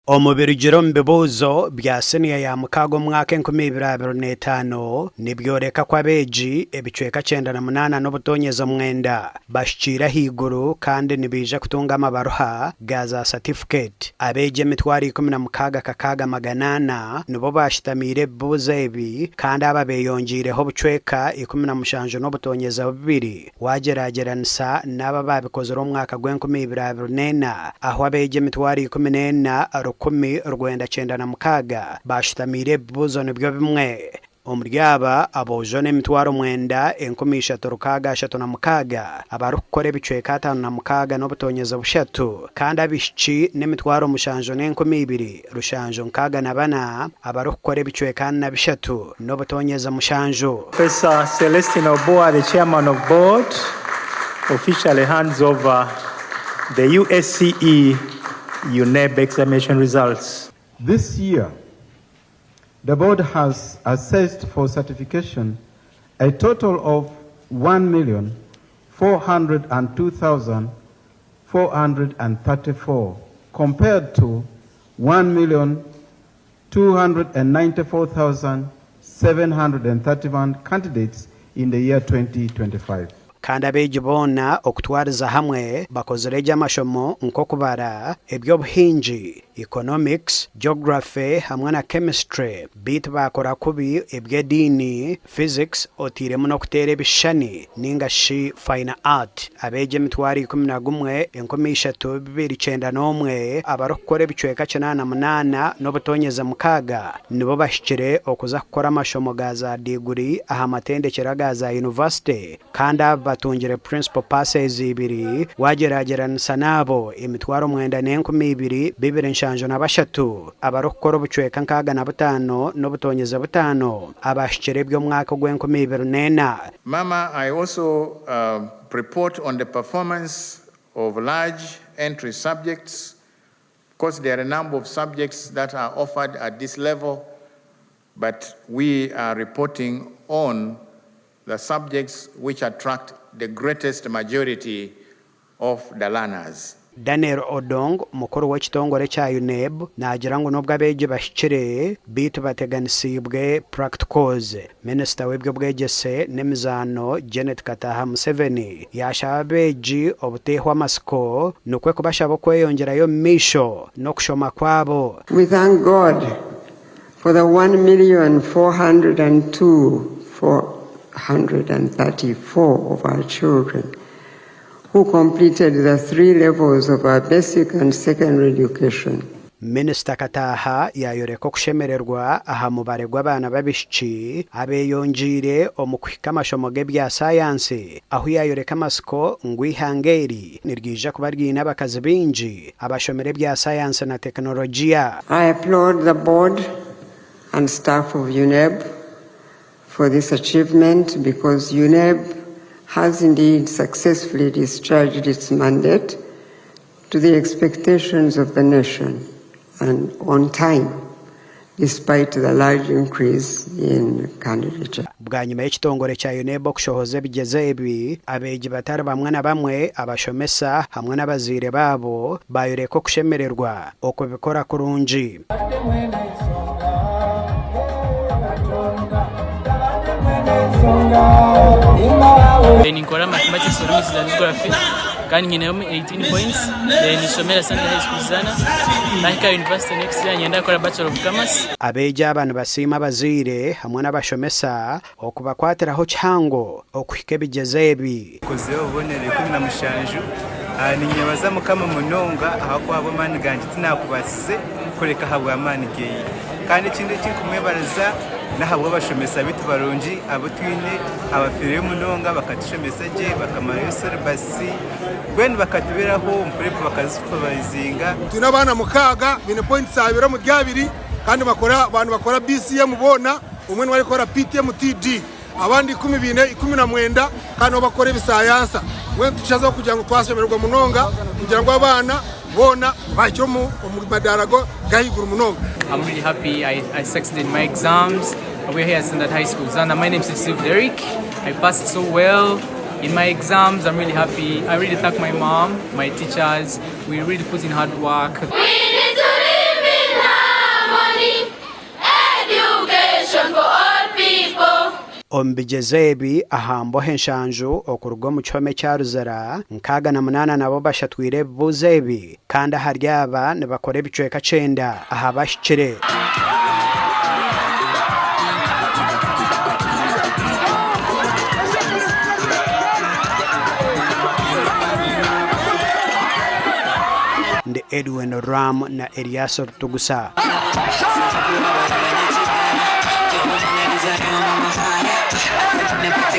Omu birugire omu bibuuzo bya siniya ya mukaaga omwaka 2025 nibyoreka ku abeegi ebicweka 98 n'obutoonyeza mwenda bahikiire ahaiguru kandi nibaija kutunga amabaruha ga za satifiketi. Abeegi 16,400 nibo baashitamiire ebibuuzo ebi kandi aba beeyongyeireho obucweka 17 n'obutoonyeza bubiri. Waagyeragyeranisa n'abo abaabikozire omu mwaka gw'enkumi ibiri abiri n'ena, ahu abeegi 14,196 baashutamiire ebibuuzo nibyo bimwe. Omuri aba, aboojo n'e,9,3636 abarikukora ebicweka 56 n'obutoonyeze bushatu, kandi abaishiki n'e,7,2 764 abarikukora ebicweka 43 n'obutoonyeze mushanju. Professor Celestine Obua, the chairman of board, officially hands over the UACE UNEB examination results. This year, the board has assessed for certification a total of 1,402,434 compared to 1,294,731 candidates in the year 2025. Kandi abeegi boona okutwariza hamwe bakozire gye amashomo nk'okubara, eby'obuhingi, economics, geography hamwe na chemistry beitu baakora kubi eby'ediini, physics oteiremu n'okuteera ebishushani ninga shi fine art. Abeegi 11,391 abarikukora ebicweka 88 n'obutoonyeze mukaaga nibo bahikire okuza kukora amashomo ga za diiguri aha matendekyero aga za yunivasite kandi aba batungire Principal Passes ibiri waagyeragyeranisa n'abo 92,273 abarikukora obucweka 65 n'obutoonyeze butaano abahikire eby'omwaka ogw'enkumi ibiri n'ena. Mama, I also report on the performance of large entry subjects. Of course, there are a number of subjects that are offered at this level, but we are reporting on the subjects which attract the greatest majority of the learners. Daniel Odong, mukuru w'ekitongore ekya UNEB naagira ngu n'obu abeegi bahikire, beitu bateganisiibwe practicals. Minisita w'eby'obwegyese n'emizaano, Janet Kataaha Museveni yaashaba abeegi obuteehwa amatsiko nikwo kubashaba okweyongyerayo omu maisho n'okushoma kwabo. We thank God for the 1,402,434 of our children who completed the three levels of our basic and secondary education. Minisita Kataaha yaayoreka okushemererwa aha mubare gw'abaana b'abaishiki abeeyongyeire omu kuhika amashomo g'ebya saayansi ahu yaayoreka amatsiko ngu eihanga eri niryija kuba riine abakazi baingi abashomire ebya saayansi na tekinologiya. I applaud the board and staff of UNEB for this achievement because UNEB has indeed successfully discharged its mandate to the expectations of the nation and on time despite the large increase in candidature. Bwanyima y'ekitongore kya UNEB okushohoza ebigyezo ebi, abeegi batari bamwe na bamwe, abashomesa hamwe n'abazaire baabo baayoreka okushemererwa okubikora kurungi. Ninkora Mathematics, Economics na Geography kandi nyineho 18 points then nshomera Sunday High School Zana nahika university next year niinyenda kukora Bachelor of Commerce. Abeegi aba nibasiima abazaire hamwe n'abashomesa okubakwatiraho kihango okuhika ebigyezo ebi. Nkozire obubonero 17. Ninyebaza Mukama munonga ahakuba ahabw'amaani gangye tinakubaasize kureka ahabw'amaani ge. Kandi ekindi eki ndikumwebariza n'ahabw'abashomesa baitu barungi abu twine abafiireyo munonga bakatushomesa gye bakamarayo siribasi mbwenu bakatubeeraho omu purepu bakazisupabayizinga. Twine abaana mukaaga baine points abiri omuri abiri kandi nibakora BCM boona, omwe niwe arikukora PTMTD. Abandi ikumi baine 19 kandi nabo bakora ebisayansa. Mbwenu tukishazeho kugira ngu twashemererwa munonga kugira ngu abaana boona bahikire omu madaara g'ahaiguru munonga. I'm really happy I, I succeeded in my exams. We're here at Standard High School Zana. My name is Steve Derrick. I passed so well in my exams. I'm really happy. I really thank my mom, my teachers. We really put in hard work. We need to live Education for all people. Omu bigyezo ebi aha mbohe enshanju okuruga omu kihome kya Luzira, 68 nabo bashatwire ebibuuzo ebi kandi ahari aba nibakora ebicweka kyenda aha bahikire. Ndi Edwin Ram na Elias Rutugusa.